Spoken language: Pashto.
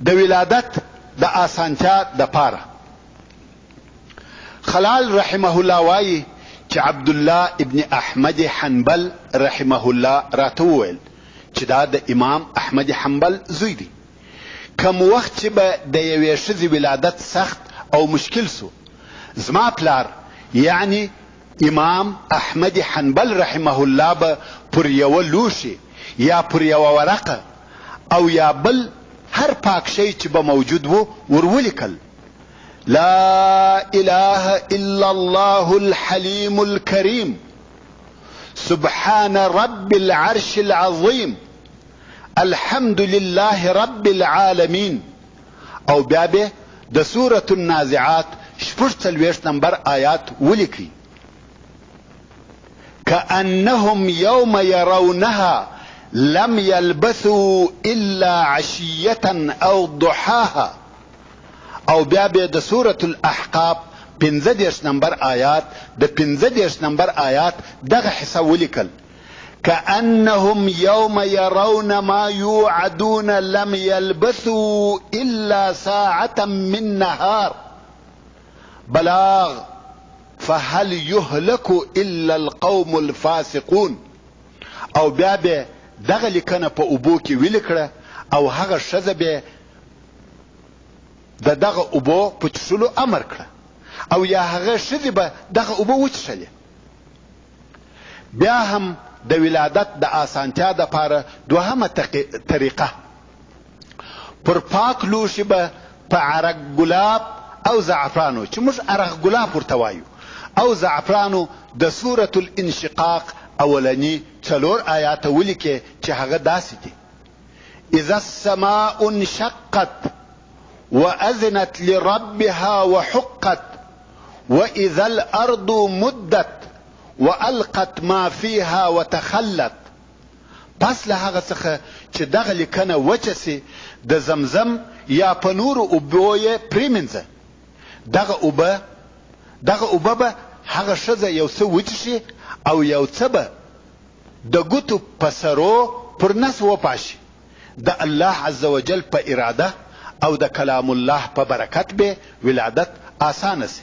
د ولادت د آسانتیا دپاره. خلال رحمه الله وایي چې عبدالله ابن احمد حنبل رحمه الله راته وویل چې دا د امام احمد حنبل زوی دی، کوم وخت چې به د یوې ښځې ولادت سخت او مشکل سو، زما پلار یعنی امام احمد حنبل رحمه الله به پر یوه لوښي یا پر یوه ورقه او یا بل هر پاک شی چې به موجود وو ور ولیکل، لا اله الا الله الحلیم الکریم سبحان رب العرش العظیم الحمد لله رب العالمین، او بیا به د سورة النازعات 46 نمبر آیات ولیکي، كأنهم يوم يرونها لم يلبثوا إلا عشية أو ضحاها، او بیا به د سورة الاحقاف 35 نمبر آیات د 35 نمبر آیات دغه حصه ولیکل، كأنهم يوم يرون ما يوعدون لم يلبثوا إلا ساعة من نهار بلاغ فهل يهلك إلا القوم الفاسقون، او بیا به دغه لیکنه په اوبو کې ویلې کړه او هغه ښځه به د دغه اوبو په څښلو امر کړه او یا هغه ښځې به دغه اوبه وڅښلې. بیا هم د ولادت د آسانتیا دپاره دوهمه طریقه، پر پاک لوښي به په عرق ګلاب او زعفرانو چې موږ عرق ګلاب ورته وایو او زعفرانو د سورة الانشقاق اولني 4 آیاته ولیکې چې هغه داسې دي: اذا السماء انشقت وأذنت لربها وحقت وإذا الأرض مدت وألقت ما فيها وتخلت. پس له هغه څخه چې دغه لیکنه وچه سي د زمزم یا په نورو اوبو یې پرېمینځه. دغه اوبه به هغه ښځه یو څه وچښي او یو څه به د ګوتو په سرو پر نس وپاشي. د الله عز وجل په اراده او د کلام الله په برکت به ولادت آسانه سي.